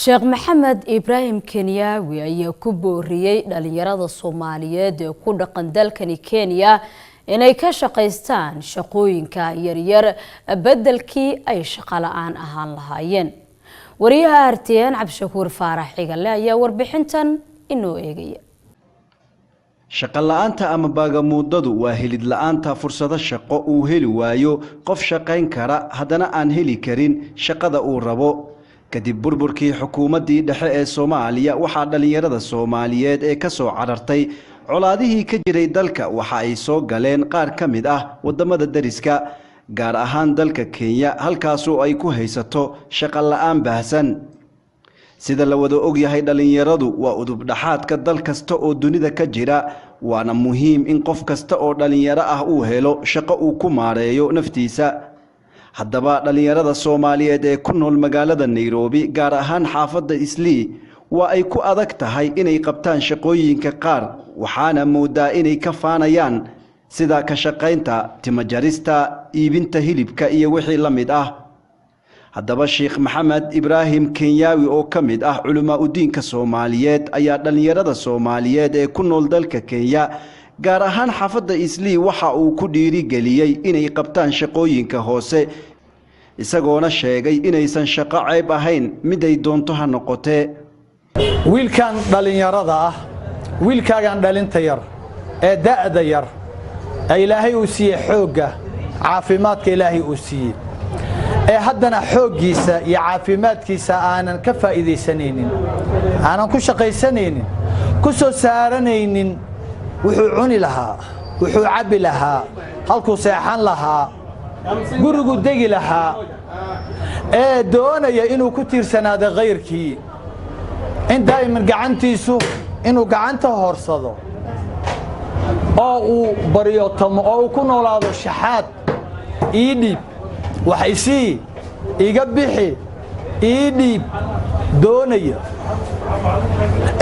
Sheekh Maxamed Ibraahim Kenyaawi ayaa ku booriyey dhalinyarada Soomaaliyeed ee ku dhaqan dalkani Kenya inay ka shaqaystaan shaqooyinka yaryar beddelkii ay shaqo la-aan ahaan lahaayeen. Wariyaha RTN Cabdishakuur Faarax Xigale ayaa warbixintan inoo eegaya. Shaqo la-aanta ama baagamuudadu waa helid la-aanta fursado shaqo uu heli waayo qof shaqayn kara, haddana aan heli karin shaqada uu rabo. Kadib burburkii xukuumaddii dhexe ee Soomaaliya, waxaa dhallinyarada Soomaaliyeed ee ka soo carartay colaadihii ka jiray dalka waxa ay soo galeen qaar ka mid ah waddamada deriska, gaar ahaan dalka Kenya, halkaasoo ay ku haysato shaqo la-aan baahsan. Sida la wada ogyahay, dhallinyaradu waa udub dhaxaadka dal kasta oo dunida ka jira, waana muhiim in qof kasta oo dhallinyaro ah uu helo shaqo uu ku maareeyo naftiisa. Haddaba, dhallinyarada Soomaaliyeed ee ku nool magaalada Nairobi, gaar ahaan xaafadda Islii, waa ay ku adag tahay inay qabtaan shaqooyinka qaar, waxaana moodaa inay ka faanayaan, sida ka shaqaynta timajarista, iibinta hilibka iyo wixii la mid ah. Haddaba, Sheekh Maxamed Ibraahim Kenyaawi oo ka mid ah culamaa udiinka Soomaaliyeed ayaa dhallinyarada Soomaaliyeed ee ku nool dalka Kenya, gaar ahaan xaafadda Islii, waxa uu ku dhiirigeliyey inay qabtaan shaqooyinka hoose, isagoona sheegay inaysan shaqo ceyb ahayn, miday doonto ha noqotee. Wiilkan dhallinyarada ah, wiilkaagan dhalinta yar ee da'da yar ee Ilaahay uu siiyey xoogga caafimaadka, Ilaahay uu siiyey, ee haddana xooggiisa iyo caafimaadkiisa aanan ka faa'iidaysanaynin, aanan ku shaqaysanaynin, ku soo saaranaynin wuxuu cuni lahaa, wuxuu cabbi lahaa, halkuu seexan lahaa, gurigu degi lahaa, ee doonaya inuu ku tiirsanaado khayrkii, in daa'iman gacantiisu inuu gacanta horsado oo uu baryotamo oo uu ku noolaado shaxaad, ii dhiib, wax isii, iga bixi, ii dhiib doonaya,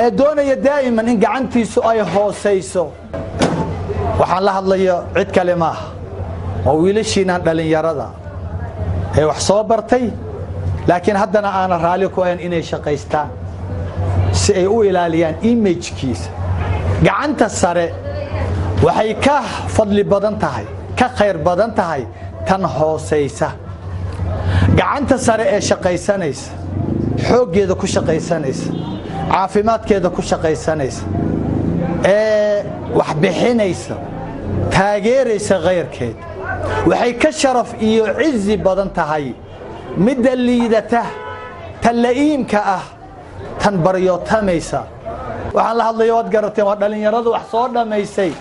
ee doonaya daa'iman in gacantiisu ay hoosayso, waxaan la hadlayo cid kale maaha, waa wiilashiinaan dhallinyarada ee wax soo bartay, laakiin haddana aanan raalli ku ahayn inay shaqaystaan si ay u ilaaliyaan image-kiisa. Gacanta sare waxay ka fadli badan tahay, ka khayr badan tahay tan hoosaysa. Gacanta sare ee shaqaysanaysa, xooggeeda ku shaqaysanaysa, caafimaadkeeda ku shaqaysanaysa, ee wax bixinaysa, taageeraysa khayrkeed, waxay ka sharaf iyo cizi badan tahay midda liidata, tan la'iimka ah, tan baryootamaysa. Waxaan la hadlaya waad garateen, waa dhallinyaradu wax soo dhammaysay,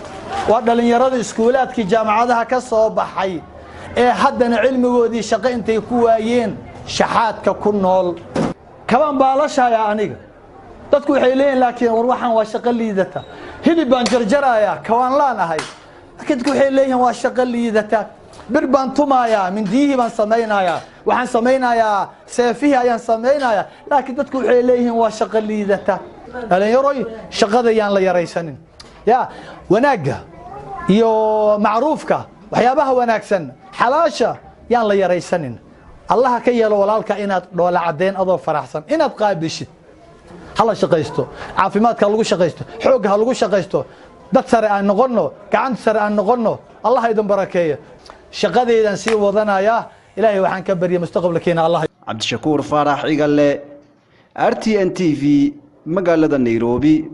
waa dhallinyarada iskuulaadkii jaamacadaha ka soo baxay ee haddana cilmigoodii shaqo intay ku waayeen shaxaadka ku nool. Kabaan baalashayaa aniga, dadku waxay leeyihin, laakiin war waxaan waa shaqo liidata. Hilib baan jarjarayaa, kawaan laan ahay, laakiin dadku waxay leeyihin waa shaqo liidata. Bir baan tumayaa, mindiyihii baan samaynayaa, waxaan samaynayaa seefihii ayaan samaynayaa, laakiin dadku waxay leeyihiin waa shaqo liidata. Dhalinyaroy, shaqada yaan la yaraysanin. Ya wanaagga iyo macruufka, waxyaabaha wanaagsan, xalaasha yaan la yaraysanin. Allaha ka yeelo walaalka inaad dhoola caddeyn adoo faraxsan inaad qaabishid. Hala shaqaysto, caafimaadka ha lagu shaqaysto, xoogga ha lagu shaqaysto. Dad sare aan noqonno, gacanta sare aan noqonno. Allah idin barakeeya. Shaqadaydan sii wadanayaa. Ilaahay waxaan ka baryay mustaqbalkiina Allah. Cabdishakuur Faarax Cigalle, RTN TV, magaalada Nairobi.